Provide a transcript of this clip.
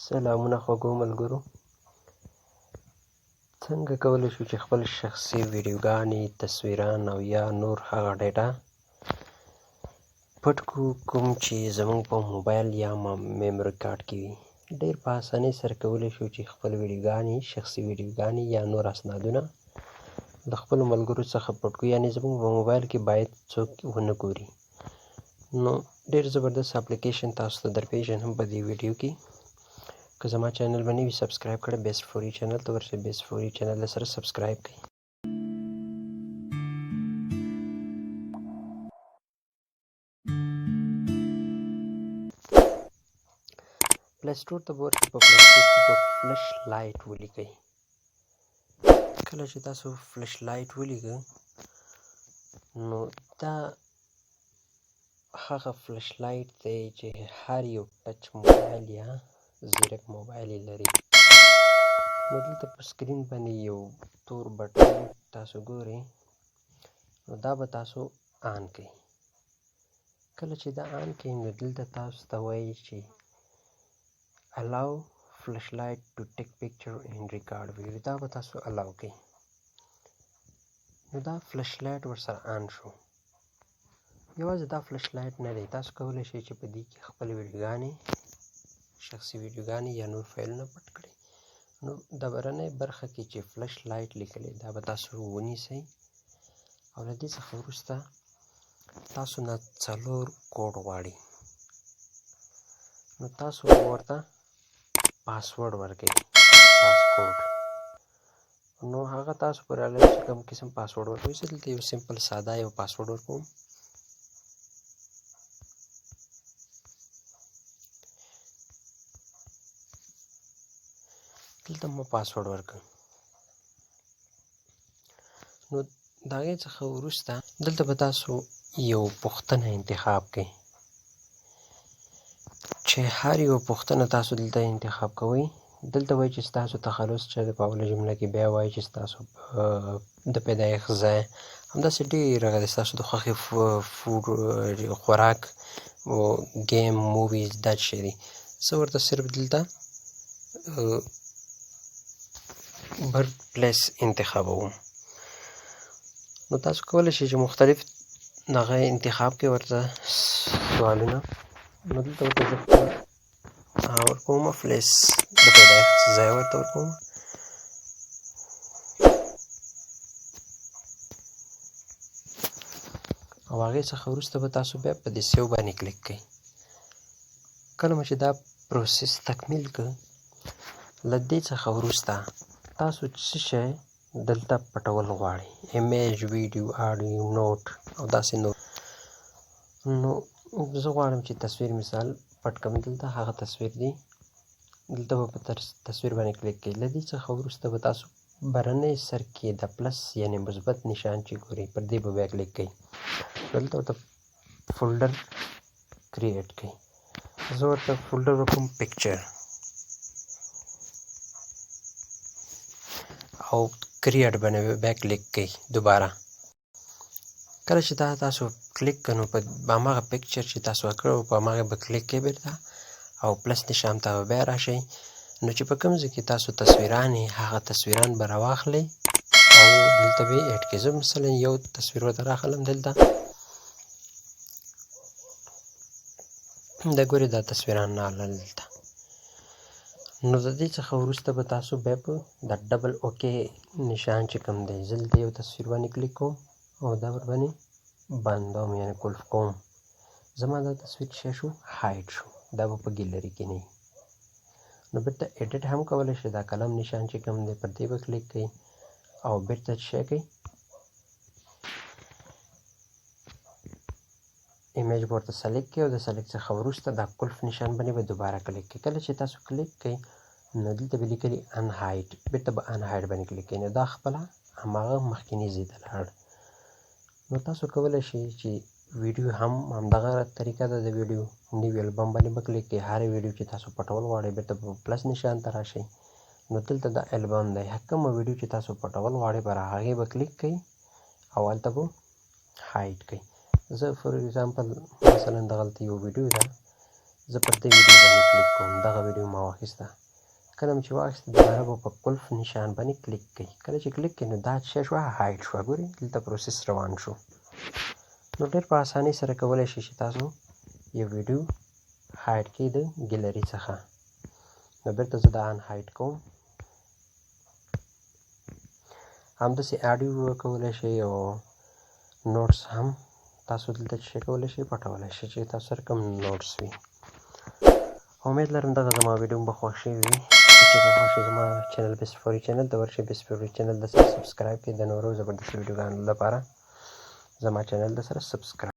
سلامونه خوږو ملګرو، څنګه کولی شو چې خپل شخصي ویډیوګانې، تصویران او یا نور هغه ډیټا پټ کړو کوم چې زموږ په موبایل یا میموري کارت کې وي؟ ډېر په اسانۍ سره کولی شو چې خپل ویډیوګانې، شخصي ویډیوګانې یا نور اسنادونه د خپلو ملګرو څخه پټ کړو، یعنې زموږ په موبایل کې باید څوک ونه ګوري. نو ډېر زبردست اپلیکیشن تاسو ته درپېژنم په دې ویډیو کې. که زما چینل به نه وي subscribe کړی، بیسټ فور یو چینل ته ورشئ، بیسټ فور یو چینل سره subscribe کړئ. پلی سټور ته به ورشئ، په پلی سټور کې به فلش لایټ ولیکئ. کله چې تاسو فلش لایټ ولیکئ نو دا هغه فلش لایټ دی چې هر یو touch موبایل یا ځیرک موبایل یې لري. نو دلته په screen باندې یو تور button تاسو ګورئ، نو دا به تاسو on کړئ. کله چې دا on کړئ نو دلته تاسو ته وایي چې allow flashlight to take picture and record video، دا به تاسو allow کړئ. نو دا فلش لایټ ورسره on شو. یوازې دا فلش لایټ نه دی، تاسو کولی شئ چې په دې کې خپلې ویډیوګانې، شخصي ویډیوګانې یا نور فایلونه پټ کړئ. نو د برنۍ برخه کې چې فلش لایټ لیکلی دا به تاسو ونیسئ او له دې څخه وروسته تاسو نه 4 کوډ غواړي، نو تاسو به ورته پاسورډ ورکړئ، pass code. نو هغه تاسو پر اړه چې کوم قسم پاسورډ ورکوئ. زه دلته یو simple ساده یو پاسورډ ورکوم. دلته ما پاسورډ ورکړ. نو د هغې څخه وروسته دلته به تاسو یو پوښتنه انتخاب کړئ، چې هر یو پوښتنه تاسو دلته انتخاب کوئ. دلته وایي چې ستاسو تخلص چې د په اوله جمله کې، بیا وایي چې ستاسو د پیدایښت ځای، همداسې ډېر هغه د ستاسو د خوښې food، خوراک، game، movies، دا څه شی دي. زه ورته صرف دلته birth place انتخابوم. نو تاسو کولی شئ چې مختلف دغه انتخاب کړئ ورته سوالونه. نو دلته ورته زه خپل ورکوم place، د پیدایښت ځای ورته ورکوم. او هغې څخه وروسته به تاسو بیا په دې save باندې کلیک کړئ. کله مو چې دا process تکمیل کړ، له دې څخه وروسته تاسو څه شی دلته پټول غواړئ، image، ویډیو، audio، note او داسې نور. نو زه غواړم چې تصویر مثال پټ کړم. دلته هغه تصویر دی، دلته به په تصویر باندې کلیک کړئ. له دې څخه وروسته به تاسو برنۍ سر کې د plus یعنې مثبت نشان چې ګورئ پر دې به بیا کلیک کړئ. دلته ورته folder create کړئ. زه ورته folder ورکوم picture او create باندې بیا کلیک کړئ دوباره. کله چې دا تاسو کلیک کړئ نو په هماغه picture چې تاسو ورکړی و په هماغه به کلیک کړئ بېرته او plus نشان ته به بیا راشئ. نو چې په کوم ځای کې تاسو تصویران یې هغه تصویران به راواخلئ او دلته به یې add کړئ. زه مثلا یو تصویر ورته راخلم، دلته دا ګورئ دا تصویران راغلل دلته. نو د دې څخه وروسته به تاسو بیا په دا double OK نشان چې کوم دی، زه دلته یو تصویر باندې کلیک کوم او دا ورباندې بندوم، یعنې قلف کوم. زما دا تصویر څه شو، hide شو، دا به په ګیلري کې نه وي. نو بېرته edit هم کولی شئ، دا قلم نشان چې کوم دی پر دې به کلیک کړئ او بېرته څه کوئ، image به ورته select کړئ او د select څخه وروسته دا قلف نشان باندې به دوباره کلیک کړئ. کله چې تاسو کلیک کړئ نو دلته به لیکلي unhide، بېرته به unhide باندې کلیک کړئ. نو دا خپله هماغه مخکیني ځای ته لاړ. نو تاسو کولی شئ چې ویډیو هم همدغه طریقه ده، د ویډیو نوي البم باندې به کلیک کړئ. هره ویډیو چې تاسو پټول غواړئ بېرته به plus نشان ته راشئ. نو دلته دا البم دی، کومه ویډیو چې تاسو پټول غواړئ پر هغې به کلیک کړئ او هلته به hide کړئ. زه for example مثلا دغلته یو ویډیو ده، زه پر دې ویډیو باندې کلیک کوم. دغه ویډیو ما واخیسته. کله مې چې واخیسته، دوباره به په قلف نشان باندې کلیک کوي. کله چې کلیک کوي، نو دا څه شوه؟ hide شوه. ګورئ، دلته process روان شو. نو ډېر په اسانۍ سره کولی شئ چې تاسو یو ویډیو hide کړئ د ګیلري څخه. نو بیرته زه دا unhide کوم. همداسې audio کولی شئ او notes هم تاسو دلته چې کولی شئ، پټولی شئ چې تاسو سره کوم notes وي. امید لرم دغه زما ویډیو به خوښ شوي وي. که چېرته خوښ شي، زما channel Best For You channel ته ورشئ، Best For You channel د سره subscribe کړئ. د نورو زبردستو ویډیوګانو لپاره زما channel د سره subscribe.